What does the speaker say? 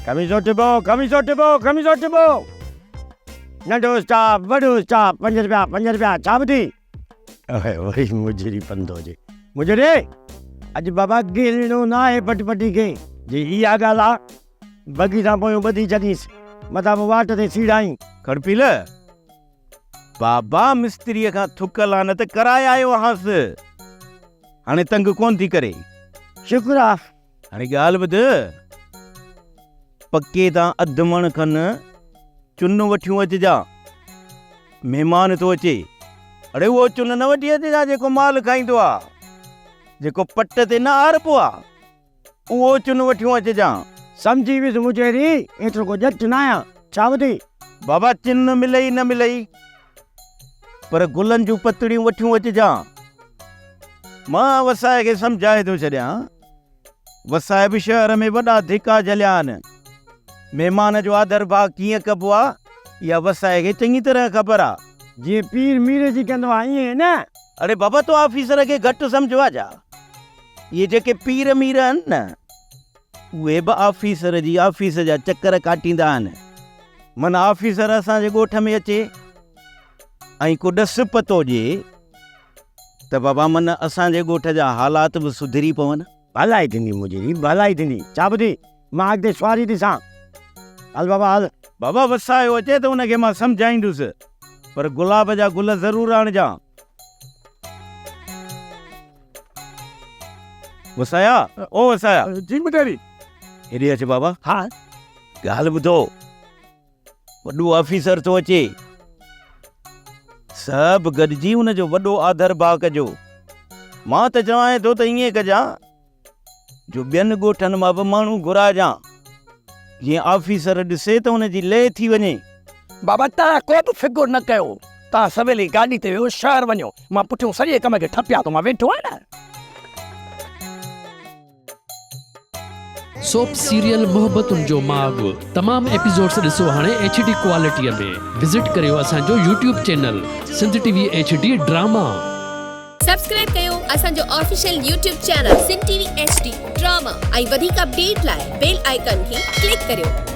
کميسو ٽبو، کميسو ٽبو، کميسو ٽبو. ننڍو اسٽاف، وڏو اسٽاف، پنج رپيا، پنج رپيا، ڇا ٻڌي؟ اهي وري مجري پنڌو جي. مجري! اڄ بابا گيلڻو ناهي پٽ پٽي کي. جي اها ڳالهه آ، بگي سان پويون ٻڌي ڇڏينس، متان پوء واٽ تي سيڙائين. کڙپيل! بابا مستريء کان ٿڪ لعنت ڪرائي آيو آهانس. هاڻي تنگ ڪونه ٿي ڪري. شڪر آ. هاڻي ڳالهه ٻڌ، پڪي تان اڌ مڻ کن چن وٺيون اچجان، مهمان ٿو اچي. اڙي اهو چن نه وٺي اچجان جيڪو مال کائيندو آ، جيڪو پٽ تي نه آربو آ، اهو چن وٺيون اچجان. سمجهي ويس مجيري، ايترو ڪو ڄٽ ناهيان، ڇا ٻڌي؟ بابا چن ملئي نه ملئي، پر گلن جون پتڙيون وٺيون اچجان. مان وسائي کي سمجهائي ٿو ڇڏيان. وسائي به شهر ۾ وڏا ڌڪا جهليا آهن. مهمان جو آڌر ڀاء ڪيئن ڪبو آ، اها وسائي کي چڱي طرح خبر آ. جيئن پير مير جي ڪندو آ ائين نه؟ اڙي بابا تو آفيسر کي گهٽ سمجهيو آ ڇا؟ اهي جيڪي پير مير آهن نه، اهي به آفيسر جي آفيس جا چڪر ڪاٽيندا آهن. من آفيسر اسان جي ڳوٺ ۾ اچي ۽ ڪو ڏس پتو ڏئي ته بابا من اسان جي ڳوٺ جا حالات به سڌري پون. ڀلائي ٿيندي منهنجي ڀلائي ٿيندي. ڇا ٻڌي مان اڳتي سواري ڏسان. هل بابا هل. بابا وسايو اچي ته ان کي مان سمجهائيندس پر گلاب جا گل ضرور آڻجان. وسايا او وسايا. جي مٽيري. هيڏي اچ بابا. ها. ڳالهه ٻڌو. وڏو آفيسر ٿو اچي. سڀ گڏجي ان جو وڏو آڌر ڀاء ڪجو. مان ته چوانء ٿو ته ائين ڪجان جو ٻين ڳوٺن مان به ماڻهو گهرائجان، جيئن آفيسر ڏسي ته ان جي لئه ٿي وڃي. بابا توهان ڪو به فڪر نه ڪيو، توهان سويل ئي گاڏي تي ويهو شهر وڃو، مان پٺيون سڄي ڪم کي ٺپيان ٿو، مان ويٺو آهيان نه. سوپ سيريل محبتن جو ماڳ تمام ايپيسوڊس ڏسو هاڻي ايڇ ڊي ڪوالٽي ۾ وزٽ ڪريو اسان جو YouTube channel Sindh T V H D drama. Subscribe ڪيو اسان جو official YouTube channel Sindh T V H D drama ۽ وڌيڪ اپڊيٽ لاء بيل آئيڪان کي ڪلڪ ڪريو.